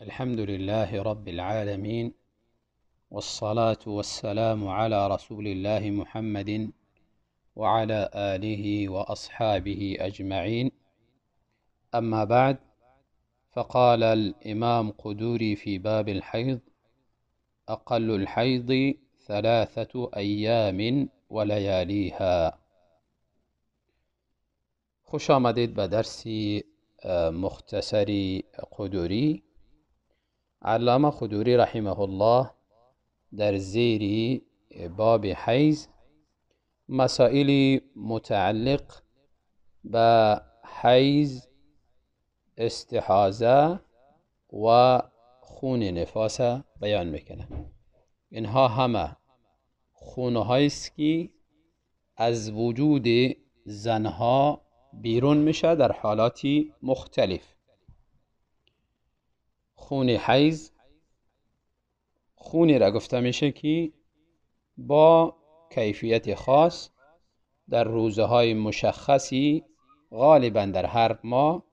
الحمد لله رب العالمين، والصلاة والسلام على رسول الله محمد وعلى آله وأصحابه أجمعين. أما بعد، فقال الإمام قدوري في باب الحيض: أقل الحيض 3 أيام ولياليها. خوش آمدید به درس مختصر قدوری. علامه قدوری رحمه الله در زیر باب حیض مسائل متعلق به حیض، استحاضه و خون نفاس بیان میکنه. اینها همه خونهایی است که از وجود زنها بیرون میشه در حالات مختلف. خون حیض خونی را گفته میشه که با کیفیت خاص در روزهای مشخصی غالبا در هر ماه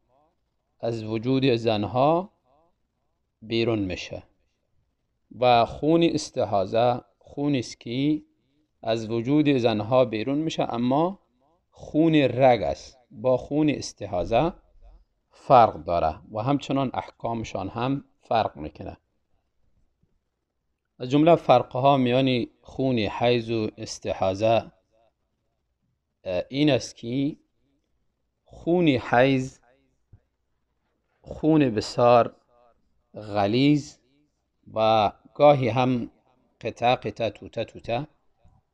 از وجود زنها بیرون میشه، و خون استحاضه خونی است که از وجود زنها بیرون میشه، اما خون رگ است، با خون استحاضه فرق داره و همچنان احکامشان هم فرق میکنه. از جمله فرقها میان خون حیض و استحاضه این است که خون حیض خون بسیار غلیظ و گاهی هم قطعه قطعه توته توته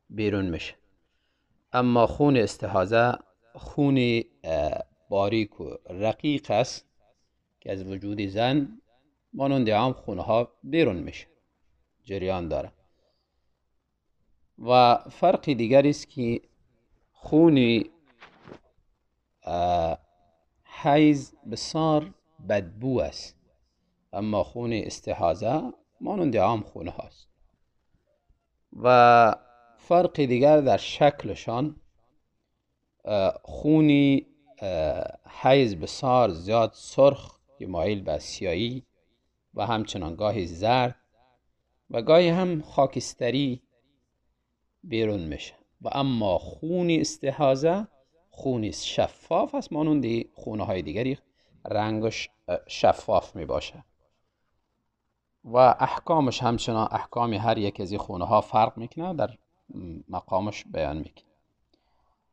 بیرون میشه، اما خون استحاضه خون باریک و رقیق است که از وجود زن مانند عام خونها بیرون میشه، جریان داره. و فرق دیگر است که خون حیض بسیار بدبو است، اما خون استحاضه مانند عام خونه هاست. و فرق دیگر در شکلشان، خون حیض بسیار زیاد سرخ که مایل به سیاهی و همچنان گاهی زرد و گاهی هم خاکستری بیرون میشه، و اما خون استحاضه خون شفاف است، مانند خونه های دیگری رنگش شفاف می باشه و احکامش همچنان احکام هر یک از این خونه ها فرق میکنه، در مقامش بیان میکنه.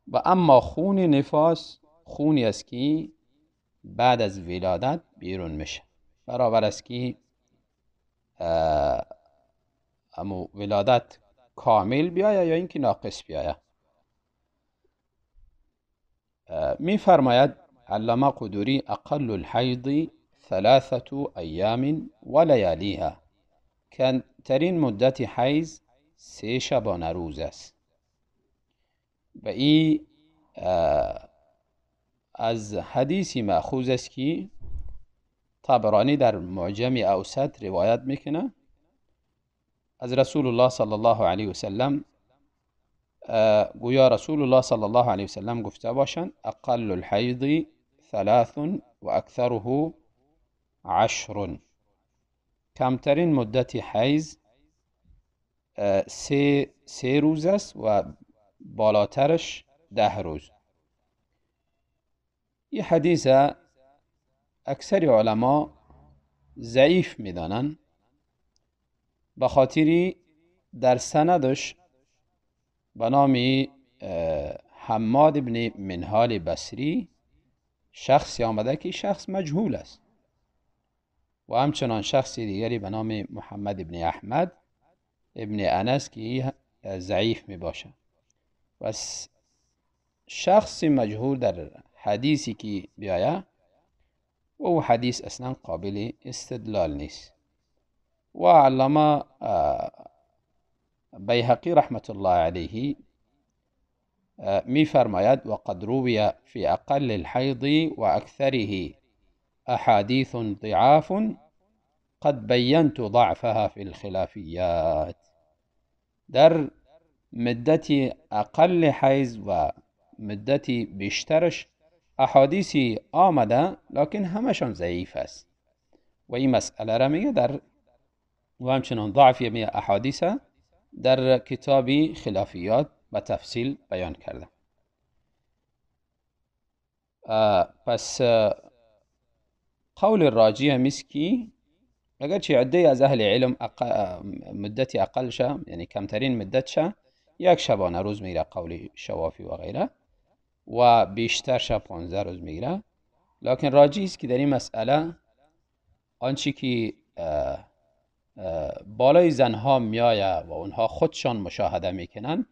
و اما خون نفاس خونی است که بعد از ولادت بیرون میشه، برابر است که اما ولادت کامل بیاید یا اینکه ناقص بیاید. میفرماید علامه قدوری: اقل الحیض 3 ایام و لیالیها. کمترین مدت حیض 3 شبانه روز است. و این از حدیثی مأخوذ است که طبرانی در معجم اوسط روایت میکنه از رسول الله صلی الله علیه وسلم، گویا رسول الله صلی الله علیه وسلم گفته باشند: اقل الحیض 3 و اکثره 10. کمترین مدت حیض 3 روز است و بالاترش 10 روز. این حدیث اکثر علما ضعیف میدانند، به خاطری در سندش به نام حماد بن منهال بصری شخصی آمده که شخص مجهول است، و همچنان شخص دیگری به نام محمد بن احمد ابن انس که ضعیف می باشه. و شخص مجهول در حدیثی که بیایه و او حدیث اصلا قابل استدلال نیست. و علامه بیهقی رحمت الله علیه می فرماید: وقد روی فی اقل الحیض و اکثره احادیث ضعاف قد بینت ضعفها فی الخلافیات. در مدت اقل حیض و مدت بیشترش احادیثی آمده، لکن همشان ضعیف است و این مسئله را میگه در و همچنان ضعف می احادیث در کتاب خلافیات به تفصیل بیان کرده. پس قول راجی همیست که اگرچه عده از اهل علم مدت اقل شه، یعنی کمترین مدت شه یک شبانه روز میگیره، قول شوافی و غیره، و بیشتر شه 15 روز میگیره. لکن راجی است که در این مسئله آنچه که بالای زنها میآید و اونها خودشان مشاهده میکنن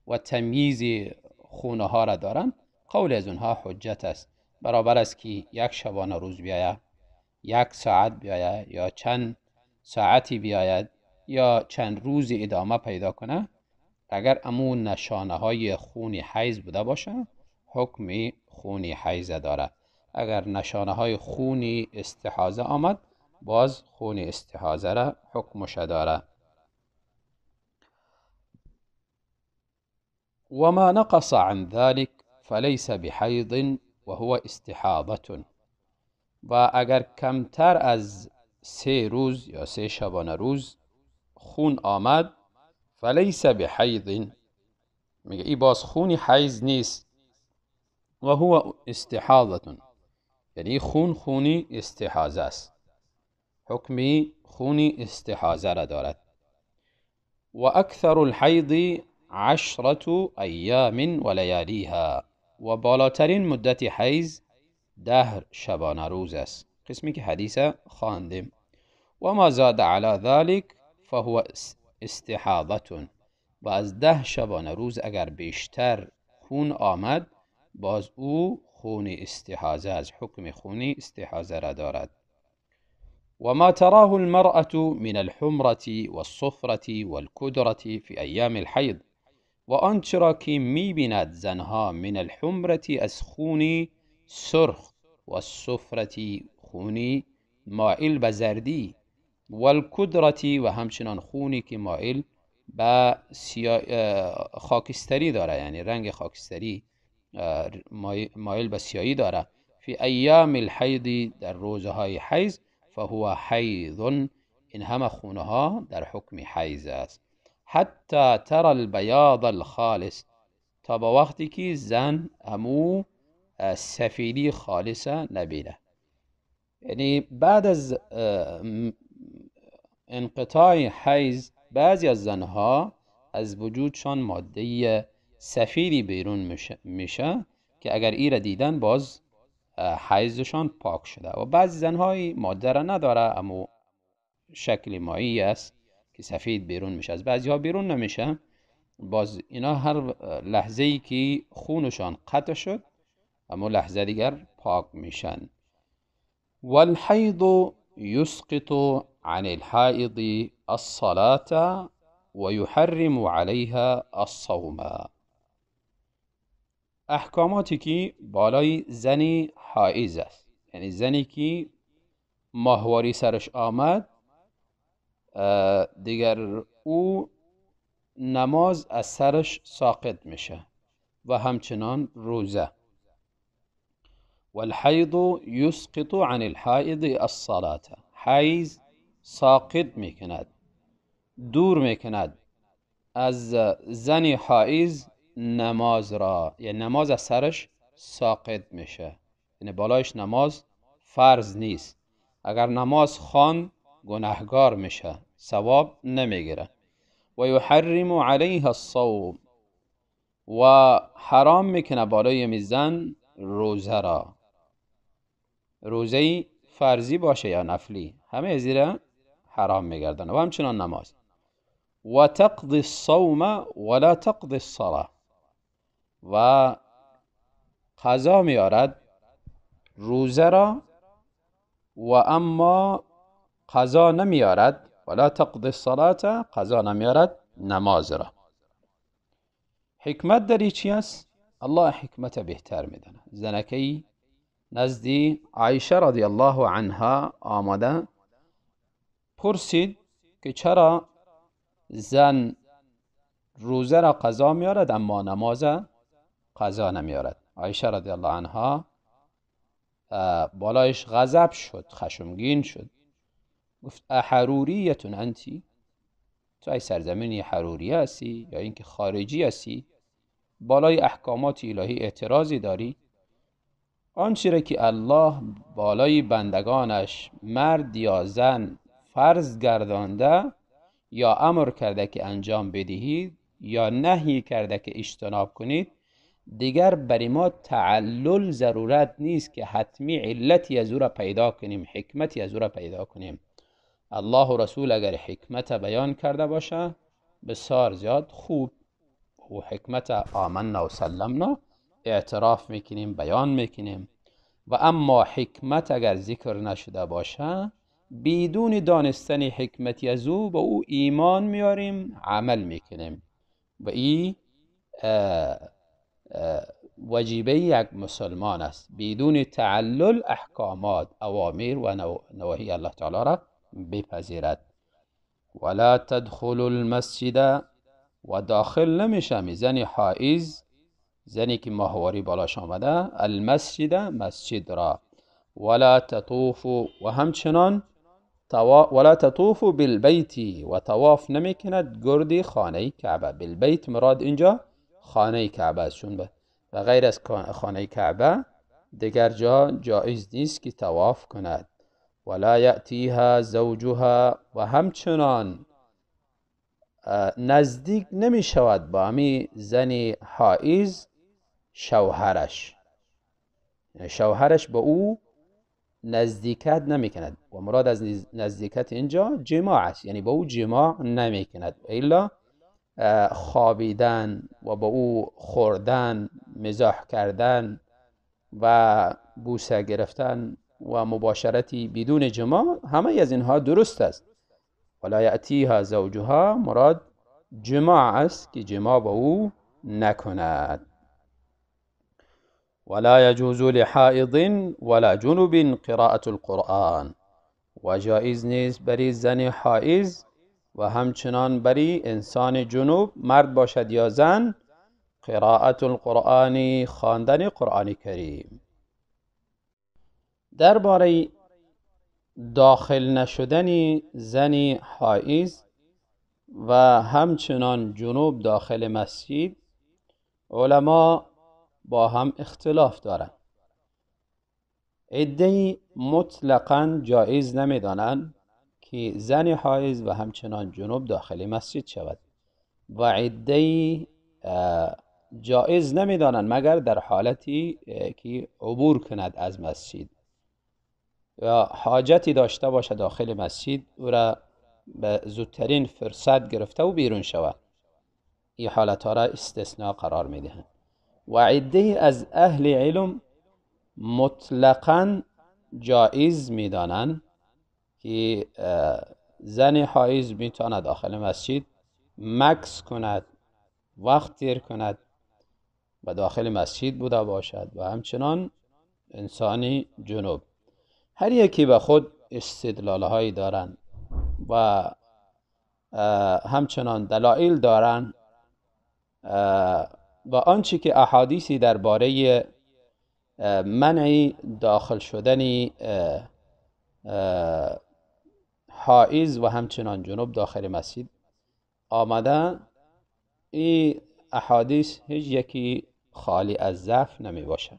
و تمییز خونه ها را دارن، قول از اونها حجت است. برابر است که یک شبانه روز بیاید، یک ساعت بیاید، یا چند ساعتی بیاید، یا چند روز ادامه پیدا کنه، اگر امون نشانه های خون حیض بوده باشه حکم خون حیض داره. اگر نشانه های خون استحاضه آمد باز خون استحاضه را حکمش داره. وما نقص عن ذلك فليس بحيض وهو استحاضة. و اگر کمتر از 3 روز یا 3 شبانه روز خون آمد فلیس بحیض، میگه ای باز خونی حیض نیست، و هو استحاضة، یعنی خون خونی استحاضه است، حکمی خونی استحاضه را دارد. و اکثر الحیض 10 ایام و لیالیها، و بالاترین مدت حیض 10 شبانه روز است، قسمی که حدیث خواندیم. و ما زاد علی ذلك فهو استحاضة، و از 10 شبانه روز اگر بیشتر خون آمد باز او خون استحاضه از حکم خون استحاضه را دارد. و ما تراه المرأة من الحمرة والصفرة والكدرة في ایام الحیض، و آنچه را که میبیند زنها من الحمرة از خون سرخ و الصفرة خونی مائل به زردی، و الکدرة و همچنان خونی که مائل به خاکستری داره، یعنی رنگ خاکستری مایل به سیاهی داره، فی ایام الحیض در روزهای حیض، فهو حیض، این همه خونه ها در حکم حیض است. حتی ترى البیاض الخالص، تا با وقتی که زن امو سفیدی خالصه نبینه، یعنی بعد از انقطاع حیض بعضی از زنها از وجودشان ماده سفیدی بیرون میشه که اگر ای را دیدن باز حیضشان پاک شده، و بعضی زنهای ماده را نداره اما شکل مایی است که سفید بیرون میشه، از بعضی ها بیرون نمیشه. باز اینا هر لحظه ای که خونشان قطع شد اما لحظه دیگر پاک میشن. والحیض يسقط عن الحائض الصلاة ويحرم عليها الصوم. احکاماتی که بالای زنی حائض است، یعنی زنی که ماهواری سرش آمد دیگر او نماز از سرش ساقط میشه و همچنان روزه. والحیض یسقط عن الحائض الصلاة، حیض ساقط میکند، دور میکند از زن حائض نماز را، یعنی نماز از سرش ساقط میشه، یعنی بالایش نماز فرض نیست. اگر نماز خوان گناهگار میشه، ثواب نمیگیره. و یحرم علیها الصوم، و حرام میکنه بالای میزن روزه را، روزه فرضی باشه یا نفلی، همه زیره حرام میگردن، و همچنان نماز. و تقضی الصوم ولا تقضی الصلاة، و قضا میارد روزه را و اما قضا نمیارد، ولا تقضی الصلاة، قضا نمیارد نماز را. حکمت در چی است؟ الله حکمت بهتر میدانه. زنکی نزدی عایشه رضی الله عنها آمده پرسید که چرا زن روزه را قضا میارد اما نماز قضا نمیارد. عایشه رضی الله عنها بالایش غضب شد، خشمگین شد گفت احروریة انتی، تو ای سرزمینی حروریه هستی یا اینکه خارجی هستی، بالای احکامات الهی اعتراضی داری؟ آنچه را که الله بالای بندگانش مرد یا زن فرض گردانده یا امر کرده که انجام بدهید یا نهی کرده که اجتناب کنید، دیگر برای ما تعلل ضرورت نیست که حتمی علتی از او را پیدا کنیم، حکمتی از او را پیدا کنیم. الله و رسول اگر حکمت بیان کرده باشه بسیار زیاد خوب، و حکمت آمنا و سلمنا اعتراف میکنیم، بیان میکنیم. و اما حکمت اگر ذکر نشده باشه، بدون دانستن حکمتی از او به او ایمان میاریم، عمل میکنیم. و این وجیبه یک مسلمان است، بدون تعلل احکامات، اوامر و نواهی الله تعالی را بپذیرد. ولا تدخل المسجد، و داخل نمیشه زن حائض، زنی که ماهواری بالاش آمده، المسجد مسجد را. ولا تطوف، و همچنان ولا تطوف بالبیت، و طواف نمیکند گرد خانه کعبه. بالبیت مراد اینجا خانه کعبه است، چون به غیر از خانه کعبه دیگر جا جایز نیست که طواف کند. ولا یأتیها زوجها، و همچنان نزدیک نمی شود با همی زن حائض شوهرش، یعنی شوهرش با او نزدیکت نمی کند. و مراد از نزدیکت اینجا جماع است، یعنی با او جماع نمی کند، الا خوابیدن و با او خوردن، مزاح کردن و بوسه گرفتن و مباشرتی بدون جماع، همه از اینها درست است. ولا یأتیها زوجها مراد جماع است که جماع با او نکند. ولا يجوز لحائض ولا جنب قراءة القرآن، و جایز نیست بری زن حائض و همچنان بری انسان جنوب، مرد باشد یا زن، قراءة القرآن، خواندن قرآن کریم. درباره داخل نشدن زن حائض و همچنان جنوب داخل مسجد، علما با هم اختلاف دارند. عده‌ای مطلقاً جایز نمی‌دانند که زن حائض و همچنان جنوب داخل مسجد شود، و عده‌ای جایز نمی‌دانند مگر در حالتی که عبور کند از مسجد یا حاجتی داشته باشد داخل مسجد، او را به زودترین فرصت گرفته و بیرون شود. این حالتها را استثناء قرار می‌دهند. و عده‌ای از اهل علم مطلقاً جایز می‌دانند که زن حائض می‌تواند داخل مسجد مکث کند، وقت تیر کند و داخل مسجد بوده باشد، و همچنان انسان جنوب. هر یکی به خود استدلال‌هایی دارند و همچنان دلایل دارند، و آنچه که احادیثی درباره منع داخل شدن حائض و همچنان جنوب داخل مسجد آمده، این احادیث هیچ یکی خالی از ضعف نمی باشد.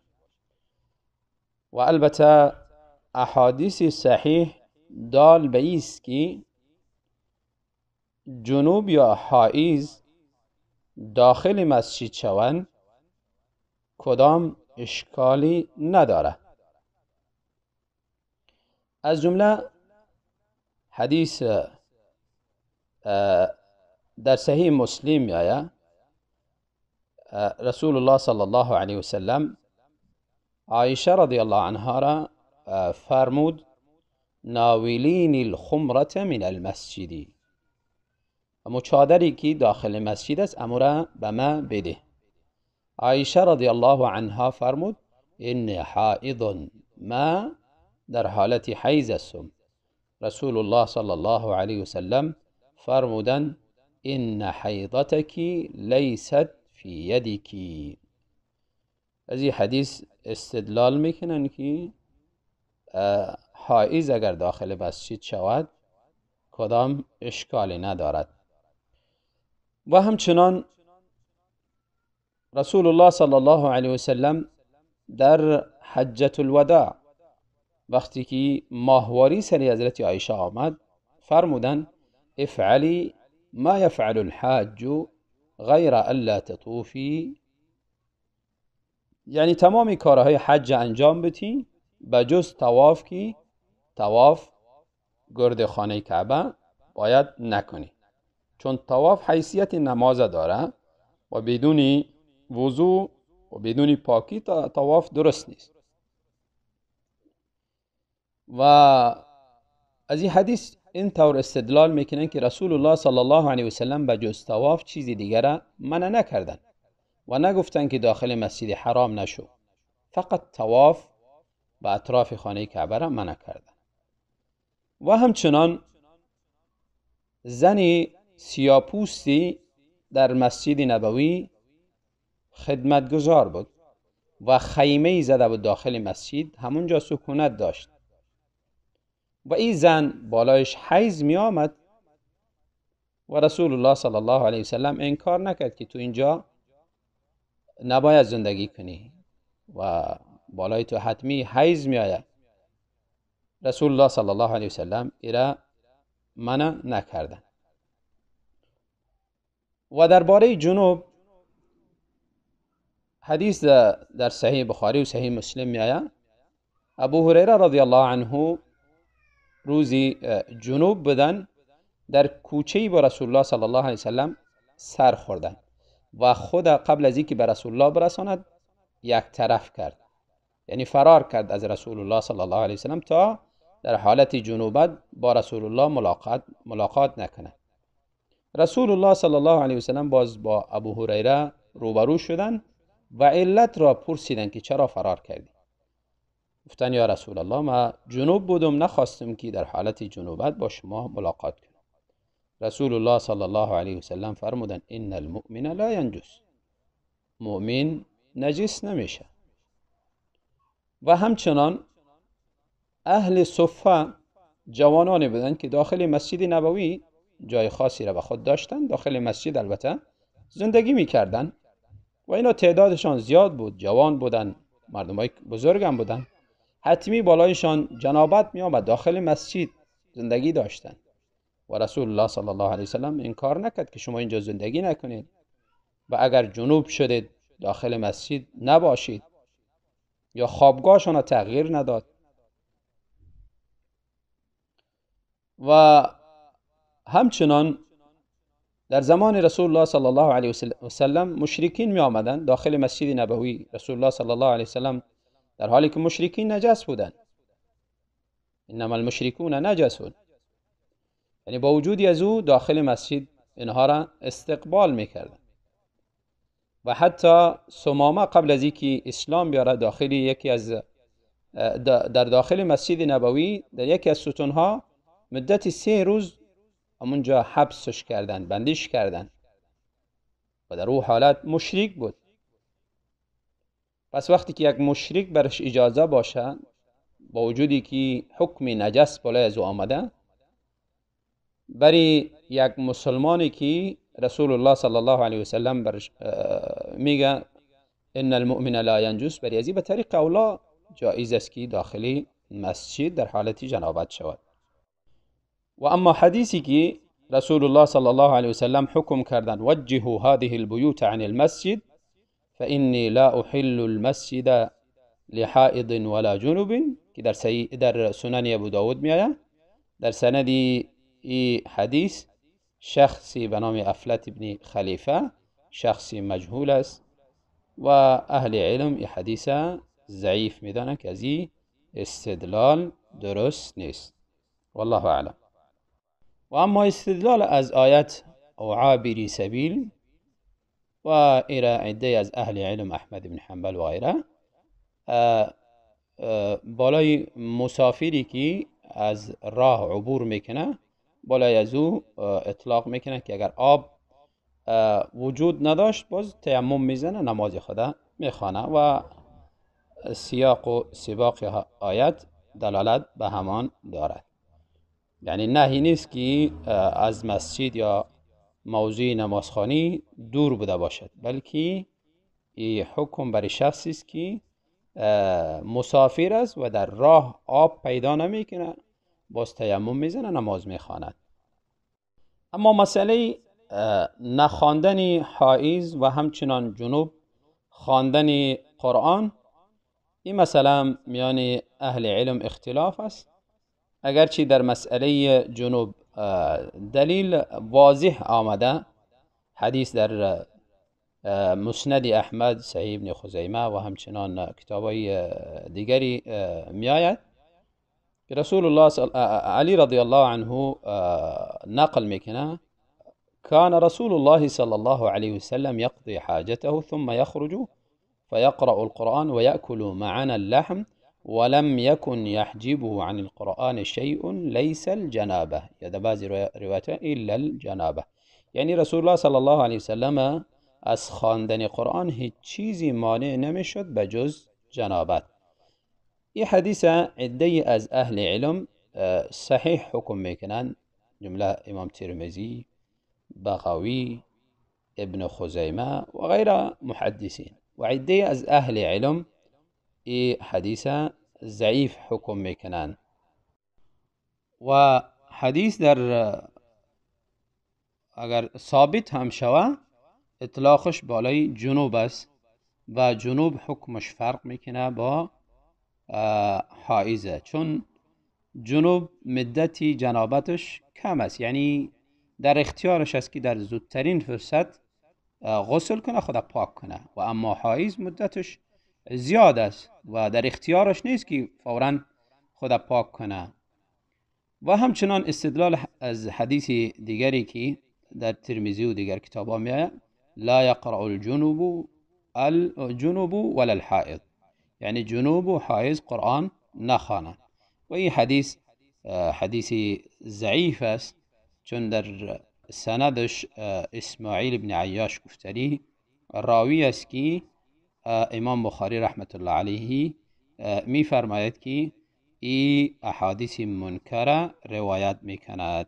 و البته احادیث صحیح دال به است که جنوب یا حائض داخل مسجد شوند کدام اشکالی نداره. از جمله حدیث در صحیح مسلم میآید، رسول الله صلی الله علیه وسلم عایشه رضی الله عنها را فرمود ناولین الخمرة من المسجد، اما چادری که داخل مسجد است امو را به ما بده. عایشه رضی الله عنها فرمود این حائض، ما در حالت حیض هستم. رسول الله صلی الله علیه وسلم فرمودند ان حیضتک لیست فی یدک. از این حدیث استدلال میکنن که حائض اگر داخل مسجد شود کدام اشکالی ندارد. و همچنان رسول الله صلی الله علیه وسلم در حجة الوداع وقتی که ماهواری سر حضرت عایشه آمد فرمودند افعلی ما یفعل الحاج غیر الا تطوفی، یعنی تمام کارهای حج انجام بتی بجز طواف که طواف گرد خانه کعبه باید نکنی، چون طواف حیثیت نماز داره و بدون وضو و بدون پاکی طواف درست نیست. و از این حدیث این طور استدلال میکنن که رسول الله صلی الله علیه وسلم به جز طواف چیزی دیگر را منع نکردن و نگفتن که داخل مسجد حرام نشو، فقط طواف به اطراف خانه کعبه را منع کردن. و همچنان زن سیاپوستی در مسجد نبوی خدمتگزار بود و خیمه زده بود داخل مسجد، همونجا سکونت داشت و این زن بالایش حیض می آمد و رسول الله صلی الله علیه وسلم انکار نکرد که تو اینجا نباید زندگی کنی و بالای تو حتمی حیض می آید. رسول الله صلی الله علیه وسلم ایرا منع نکردن. و درباره جنوب حدیث در صحیح بخاری و صحیح مسلم می آید. ابو هریره رضی الله عنه روزی جنوب بودن، در کوچه‌ای با رسول الله صلی الله علیه وسلم سر خوردن و خود قبل از اینکه به رسول الله برساند یک طرف کرد، یعنی فرار کرد از رسول الله صلی الله علیه وسلم تا در حالت جنوبت با رسول الله ملاقات نکنه. رسول الله صلی الله علیه وسلم باز با ابو هریره روبرو شدن و علت را پرسیدن که چرا فرار کردی؟ گفتن یا رسول الله ما جنوب بودم، نخواستم که در حالت جنوبت با شما ملاقات کنم. رسول الله صلی الله علیه وسلم فرمودن ان المؤمن لا ینجس، مؤمن نجس نمیشه. و همچنان اهل صفه جوانانی بودند که داخل مسجد نبوی جای خاصی را به خود داشتن، داخل مسجد البته زندگی میکردن و اینا تعدادشان زیاد بود، جوان بودن، مردمای بزرگ هم بودن، حتمی بالایشان جنابت می آمد، داخل مسجد زندگی داشتن و رسول الله صلی الله علیه وسلم انکار نکرد که شما اینجا زندگی نکنید و اگر جنوب شدید داخل مسجد نباشید، یا خوابگاهشان را تغییر نداد. و همچنان در زمان رسول الله صلی الله علیه وسلم مشرکین می آمدند داخل مسجد نبوی رسول الله صلی الله علیه وسلم، در حالی که مشرکین نجس بودند، انما المشرکون نجسون، یعنی با وجودی از او داخل مسجد اینها را استقبال میکردند. و حتی ثمامه قبل از اینکه اسلام بیاره داخل یکی از در داخل مسجد نبوی در یکی از ستونها مدت 3 روز همونجا حبسش کردن، بندیش کردن و در او حالت مشرک بود. پس وقتی که یک مشرک برش اجازه باشه با وجودی که حکم نجس بالای از او آمده، برای یک مسلمانی که رسول الله صلی الله علیه وسلم برش میگه ان المؤمن لا ینجس، برای ازی به طریق اولا جایز است که داخلی مسجد در حالت جنابت شود. و اما حدیثی که رسول الله صلی الله علیه وسلم حکم کردند وجهوا هذه البيوت عن المسجد فإني لا أحل المسجد لحائض ولا جنب، که در سنن ابو داود می آید. در سند ای حدیث شخصی به نام افلت ابن خلیفه، شخصی مجهول است و اهل علم ای حدیث ضعیف میدانند که از این استدلال درست نیست، والله اعلم. و اما استدلال از آیت او عابری سبیل و ایره عده از اهل علم احمد بن حنبل و غیره بالای مسافری که از راه عبور میکنه بالای از او اطلاق میکنه که اگر آب وجود نداشت باز تیمم میزنه، نماز خدا میخوانه و سیاق و سباق آیت دلالت به همان دارد. یعنی نهی نیست که از مسجد یا موضوع نمازخوانی دور بوده باشد، بلکه این حکم برای شخصی است که مسافر است و در راه آب پیدا نمیکنه، باز تیمم میزنه نماز میخواند. اما مسئله نخواندن حائض و همچنان جنوب خواندن قرآن، این مسئله میان اهل علم اختلاف است. اگرچه در مسئله جنوب دلیل واضح آمده، حدیث در مسند احمد، صحیح ابن خزیمه و همچنان کتابای دیگری میآید که رسول الله علی رضی الله عنه نقل میکنه: كان رسول الله صلى الله عليه وسلم يقضي حاجته ثم يخرج فيقرأ القرآن ويأكل معنا اللحم ولم يكن يحجبه عن القرآن شيء ليس الجنابة. یا در بعضی روایت إلا الجنابة. یعنی رسول الله صلی الله علیه وسلم از خواندن قرآن هیچ چیزی مانع نمیشد به جز جنابت. این حدیث عده از اهل علم صحیح حکم میکنن، جمله امام ترمذی، بغوی، ابن خزیمه و غیر محدثین، و عده از اهل علم این حدیث ضعیف حکم میکنن. و حدیث در اگر ثابت هم شوه اطلاقش بالای جنوب است و جنوب حکمش فرق میکنه با حائضه، چون جنوب مدتی جنابتش کم است، یعنی در اختیارش است که در زودترین فرصت غسل کنه، خدا پاک کنه. و اما حائض مدتش زیاد است و در اختیارش نیست که فوراً خدا پاک کنه. و همچنان استدلال از حدیث دیگری که در ترمذی و دیگر کتاب‌ها میآید: لا يقرأ الجنوب ولا الحائض، یعنی جنوب و حائض قرآن نخوانند. و این حدیث حدیث ضعیف است، چون در سندش اسماعیل بن عیاش گفتری راوی است که امام بخاری رحمت الله علیه میفرماید که ای احادیث منکره روایت میکند،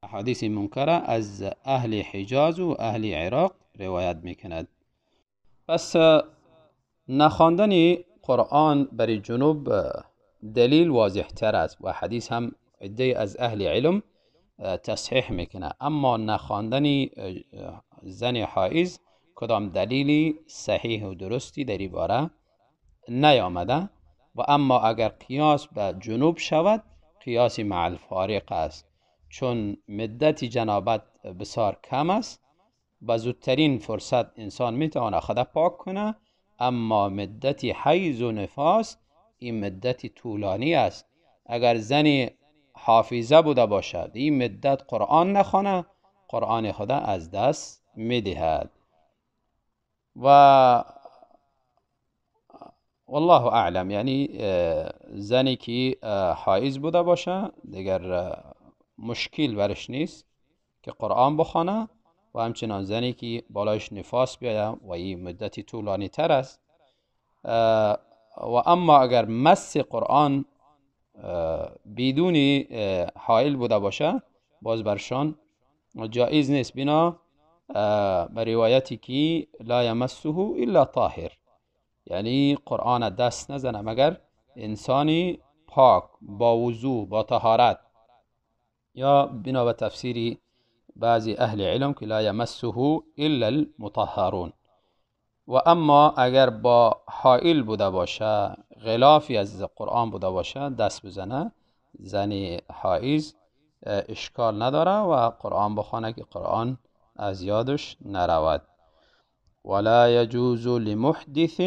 احادیث منکره از اهل حجاز و اهل عراق روایت میکند. پس نخواندن قرآن برای جنوب دلیل واضح تر است و حدیث هم عده از اهل علم تصحیح میکنه. اما نخواندن زن حائض کدام دلیلی صحیح و درستی در این باره نیامده. و اما اگر قیاس به جنوب شود قیاس مع الفارق است، چون مدت جنابت بسیار کم است و زودترین فرصت انسان میتواند خود پاک کنه، اما مدت حیض و نفاس این مدت طولانی است. اگر زن حافظه بوده باشد این مدت قرآن نخوانه، قرآن خدا از دست میدهد. و والله اعلم، یعنی زنی که حائض بوده باشه دیگر مشکل برش نیست که قرآن بخوانه، و همچنان زنی که بالایش نفاس بیاید و این مدتی طولانی تر است. و اما اگر مس قرآن بدون حائل بوده باشه باز برشان جایز نیست، بنا به روایتی که لا یمسه الا طاهر، یعنی قرآن دست نزنه مگر انسانی پاک با وضو با طهارت، یا بنا به تفسیر بعضی اهل علم که لا یمسه الا المطهرون. و اما اگر با حائل بوده باشه، غلافی از قرآن بوده باشه، دست بزنه زن حائض اشکال نداره و قرآن بخوانه که قرآن از یادش نرود. ولا يجوز لمحدث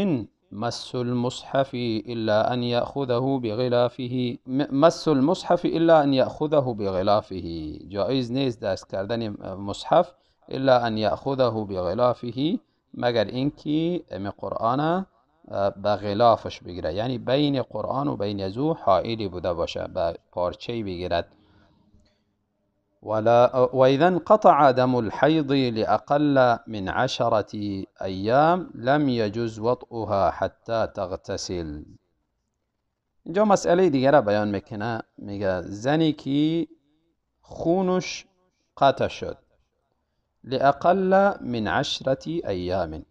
مس المصحف إلا أن يأخذه بغلافه، مس المصحف إلا أن يأخذه بغلافه، جایز نیست دست کردن مصحف إلا أن يأخذه بغلافه، مگر اینکه ام قرآن به غلافش بگیره، یعنی بین قرآن و بین ازو حائلی بوده باشه، به پارچه‌ای بگیرد. وإذا انقطع دم الحيض لأقل من 10 أيام لم يجوز وطئها حتى تغتسل. اینجا مسئله دیگر را بیان میکنه، میگه زنی که خونش قطع شد، لأقل من 10 ایام،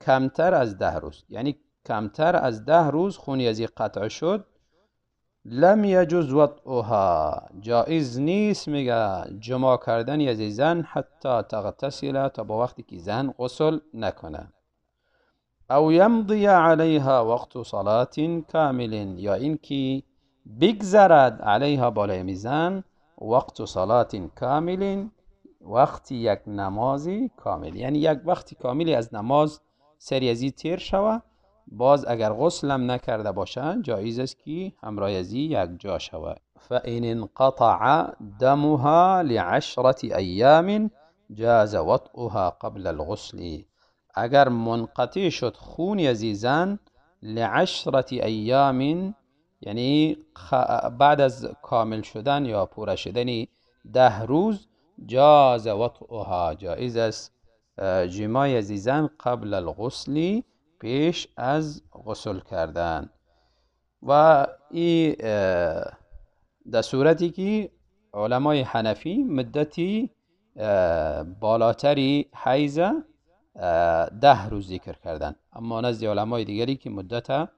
کمتر از 10 روز، یعنی کمتر از 10 روز خونی از قطع شد، لم یجوز وطئها، جایز نیست میگه جماع کردن از زن، حتی تغتسل، تا با وقتی که زن غسل نکنه، او یمضی علیها وقت صلاة کامل، یا اینکه بگذرد علیها بالای زن وقت صلاة کامل، وقت یک نمازی کامل، یعنی یک وقت کاملی از نماز سری ازی تیر شوه، باز اگر غسلم نکرده باشه جایز است که همراه ازی یک جا شود. فإن انقطع دمها لعشرة ایام جاز وطئها قبل الغسل، اگر منقطع شد خون ازی زن لعشرة ایام، یعنی بعد از کامل شدن یا پوره شدن 10 روز، جاز وطئها، جایز است جماع ازی زن قبل الغسل، پیش از غسل کردن. و این در صورتی که علمای حنفی مدتی بالاتری حیض 10 روز ذکر کردن، اما نزد علمای دیگری که مدت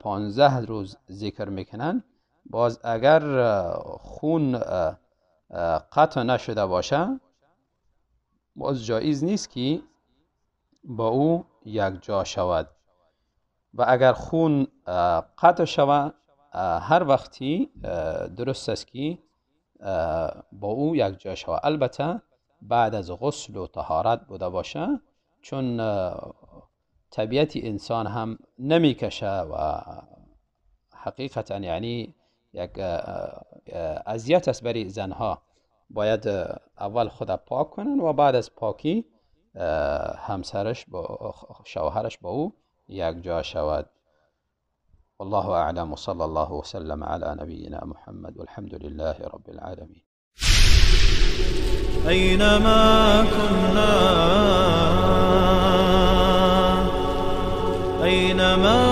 15 روز ذکر میکنن، باز اگر خون قطع نشده باشه باز جایز نیست که با او یک جا شود. و اگر خون قطع شود هر وقتی درست است که با او یک جا شود، البته بعد از غسل و طهارت بوده باشه، چون طبیعت انسان هم نمیکشه و حقیقتا یعنی یک اذیت است برای زنها، باید اول خود پاک کنن و بعد از پاکی همسرش با شوهرش با او یک جا شود. والله اعلم، وصلى الله وسلم على نبينا محمد والحمد لله رب العالمين. أينما كنا، أينما